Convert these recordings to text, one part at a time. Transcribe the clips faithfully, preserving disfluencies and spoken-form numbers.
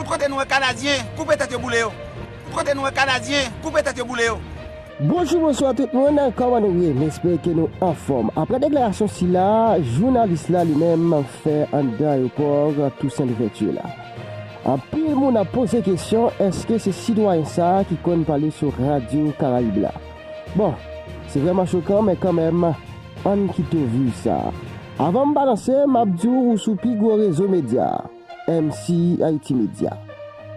Tout kote nou wè Kanadyen, koupe tèt yo, boule yo. Tout kote nou wè Kanadyen, koupe tèt yo, boule yo. Bonjou, bonswa tout moun, kòman nou ye? M espere ke nou anfòm. Aprè deklarasyon sila, jounalis la li menm fè anndan ayewopò Toussaint Louverture la. Anpil moun ap poze kesyon, èske se sitwayen sa a ki konn pale sou Radyo Karayib la? Bon, se vrèman chokan, men kanmenm, ann kite w viv sa. Avan m balanse, m ap di w ou sou pi gwo rezo medya, M C Haiti Media.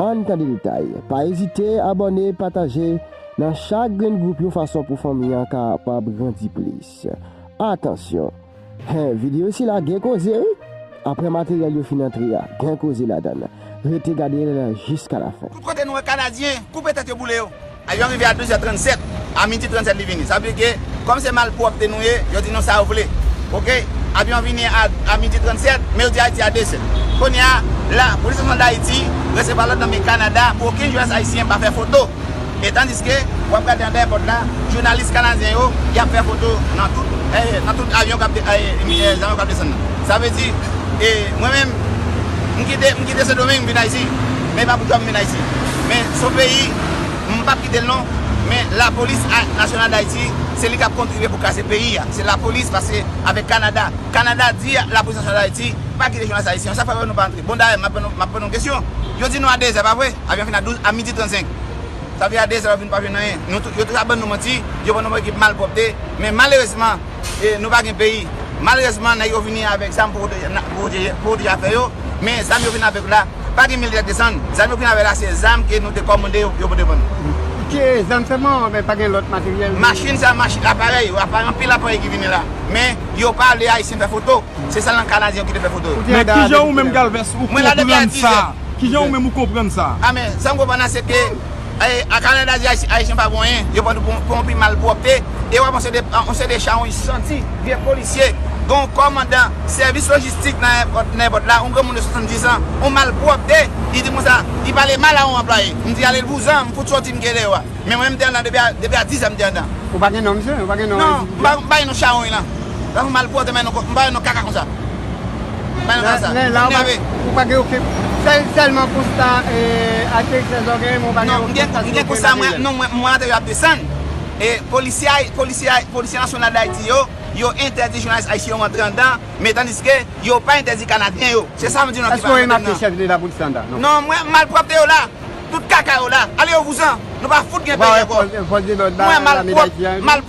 Ann tande detay. Pa ezite abòne, pataje nan chak grenn gwoup yon fason pou fanmi an kapab grandi plis. Atansyon! Hen, videyo sila gen koze wi! Aprè materyèl yo fin antre a, gen koze ladan l. Rete gade l jiska lafen. Tout kote nou wè Kanadyen, koupe tèt yo, boule yo. Avyon rive a douzè trannsèt, a midi trannsèt li vini. Sa vle di ke, kòm se malpwòpte nou ye, yo di nou sa yo vle. Oke? Avyon vini a, a midi trannsèt, men yo di Ayiti a dezè. Kounye a, la, Polis Nasyonal Dayiti resevwa lòd nan men Kanada pou okenn jounalis ayisyen pa fè foto. E tandiske, w ap gade anndan èpòt la, jounalis kanadyen yo, y ap fè foto nan tout, eh, nan tout avyon k ap de, eh, eh, zam yo k ap desann nan. Sa vle di, eh, mwen menm, m kite, m kite Sendomeng, m vin Ayiti. Men pa pou djòb m vin Ayiti. Men se yon peyi, m p ap kite l non, men lapolis a, nasyonal Dayiti, se li k ap kontribye pou kraze peyi a. Se lapolis, paske avèk Kanada, Kanada di lapolis nasyonal Dayiti, pa kite jounalis ayisyen. Sa fè nou pa antre. Bon, dayè, m ap ban nou, m ap ban nou kesyon. Yo di nou a dezè, pa vre? Avyon fin a douz, a midi trannsenk. Sa vle a dezè yo vin pa jwenn anyen. Nou tou, yo tou ap ban nou manti, yo ban nou yon ekip malpwòpte, men malerezman, e, nou pa gen peyi. Malerezman, nèg yo vini avèk zam pou pwoteje, na, pou pwoteje, pou pwoteje afè yo, men zam yo vin avèk la, pa gen militè k desann. Zam yo vin avèk la, se zam ke nou te kòmande yo, yo pote ban nou. Ki zam sèlman, men pa gen lòt materyèl? Machin sa, machin, aparèy, aparèy, anpil aparèy ki vini la. Men, yo pa vle Ayisyen fè foto. Se sèlman Kanadyen yo ki te fè foto yo. Men kijan ou menm, Galvez, ou konprann sa? Kijan ou menm ou konprann sa? A men, sa m konprann la se ke, eh, a Kanada di Ayisyen pa bon anyen, yo pran nou pou, pou yon pi malpwòpte, e w ap yon seri de, yon seri de chawony santi, vye polisye, gen yon kòmandan sèvis lojistik nan èpòt, nan èpòt la, yon granmoun de swasanndiz an, yon malpwòpte, li di konsa, li pale mal a yon anplwaye. M di, ale l vouzan, m fout sòti m kenbe dèyè w a. Men mwen menm m te anndan depi a, depi a dizè m te anndan. Ou pa gen non, misye? Ou pa gen non? Non, m pa, m pa gen non chawony lan. Sa fè malpwòpte, m pa gen non, m pa gen non kaka konsa. M pa gen non kaka konsa. Lè, lè, lè, ou pa, ou pa gen okenn, sèl, sèlman konsta, e, ateri sèzò gen, men ou pa gen okenn konsta. Non, m gen, m gen konsta, mwen, non, mwen, mwen ateri ap desann. E, polisye, polisye, polisye nasyonal Dayiti yo, yo entèdi jounalis ayisyen yo rantre anndan, men tandiske yo pa entèdi Kanadyen yo. Se sa m di nou ki pa rantre anndan. Èske w remake chèf de lapolis la anndan? Non. Non, mwen, malpwòpte yo la. Tout kaka yo la. Ale yo vouzan. Nou pa fout gen peyi ankò. Mwen malpwòp, mal